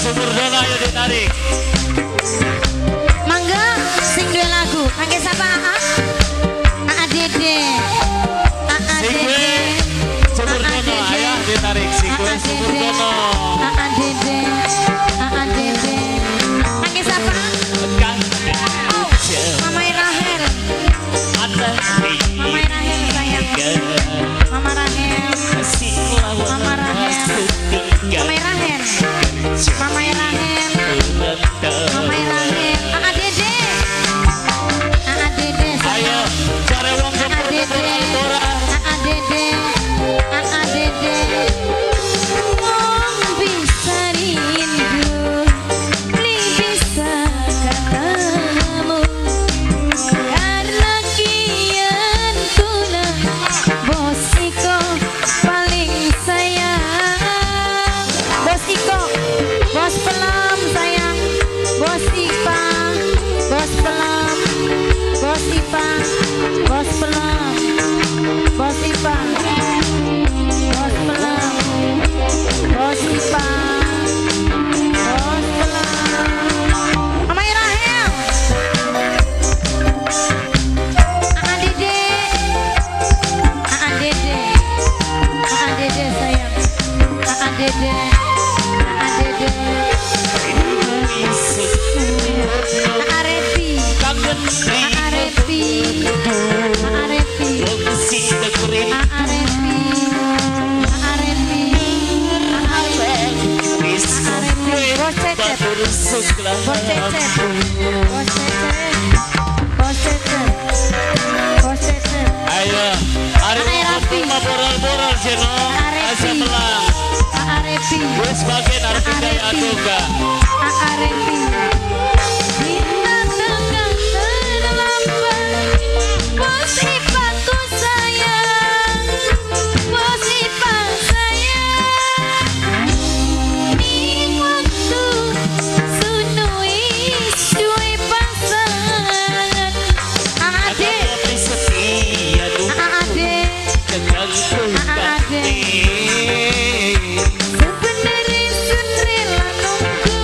Sumurdono ayo ditarik. Mangga sing duwe lagu. Kangge sapa, Aa? Aa Dede. Aa Sing duwe Dede. Sumurdono ayo ditarik sing duwe Aa Dede. Sumurdono. Aa Dede. Aa Dede. Kangge sapa? Kang Oh, Mama Rahel. Mama Rahel sayang. Mama Rahel. Mama Rahel. Mama Rahel. Mama Rahel. Mama Rahel. Aa Dede. Aa Dede Ayo, sayang. cari wong Aa sempurna Dede. ora. Aa Dede. Aa Dede. Wong bisa rindu, beli bisa ketemu. Karena kian kula Bos Iko paling sayang. Bos Iko, Bos Pelam sayang. Bos Ipa, Bos Pelam, Bos Ipa, Bos Pelam, Bos Ipa, Bos Pelam, Bos Ipa, Bos Pelam. Mama Rahel. Aa Dede. Aa Dede. Aa Dede sayang. Aa Dede. Aa Dede. Aa Repi. Aa Repi. Aa Repi. Aa Repi. Aa Repi. Aa Repi. Aa Repi. Bos Cecep. Bos Cecep. Bos Cecep. Bos Cecep. Bos Cecep. Ayo, ari Aa Rapi. wong boral-boral sino. Aa Asa Repi. melang. Aa Repi. Wis bagian arep Aa pindah Repi. atuh. Aa Repi. Cinta tegang terlambat. Bos Ipaku sayang. Bos Ipa sayang. Ning waktu sun wis duwe pasangan. Ade. Ade. Ade. Sebenarnya sun rela nunggu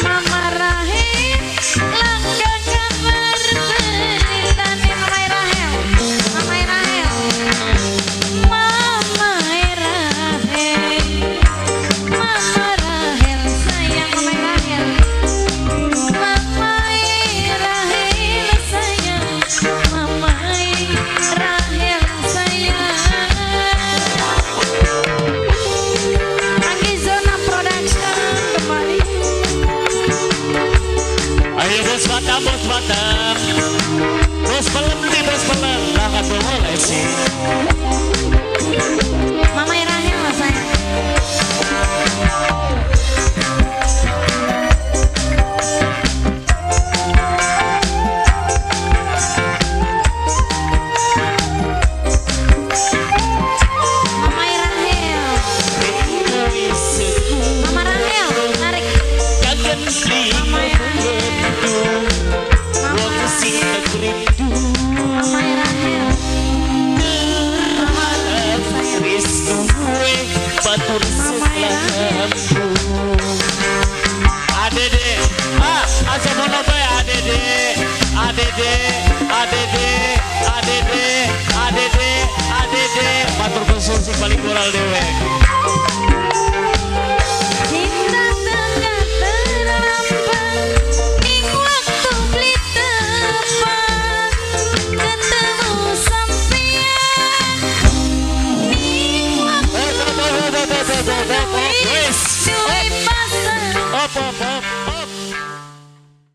Mama Rahel langga kabar beritane. Mama Rahel, Mama Rahel, Mama Rahel, Mama Rahel sayang. Mama Rahel, Mama Rahel sayang, Mama Rahel sayang. Anggi Zona Production kembali. Ayo bos Batam, bos Batam. Bos pelem nih, bos pelem. Lah kata mulai sih. Mama Rahel lah sayang. Mama Rahel. Mama Rahel, tarik. Mama Rahel. Mama Rahel. Mama Rahel. Mama Rahel sayang. Mama Rahel. Adede, ah, asa mono bae adede, adede, adede, adede, adede, adede. Matur nuwun sing paling moral dewek.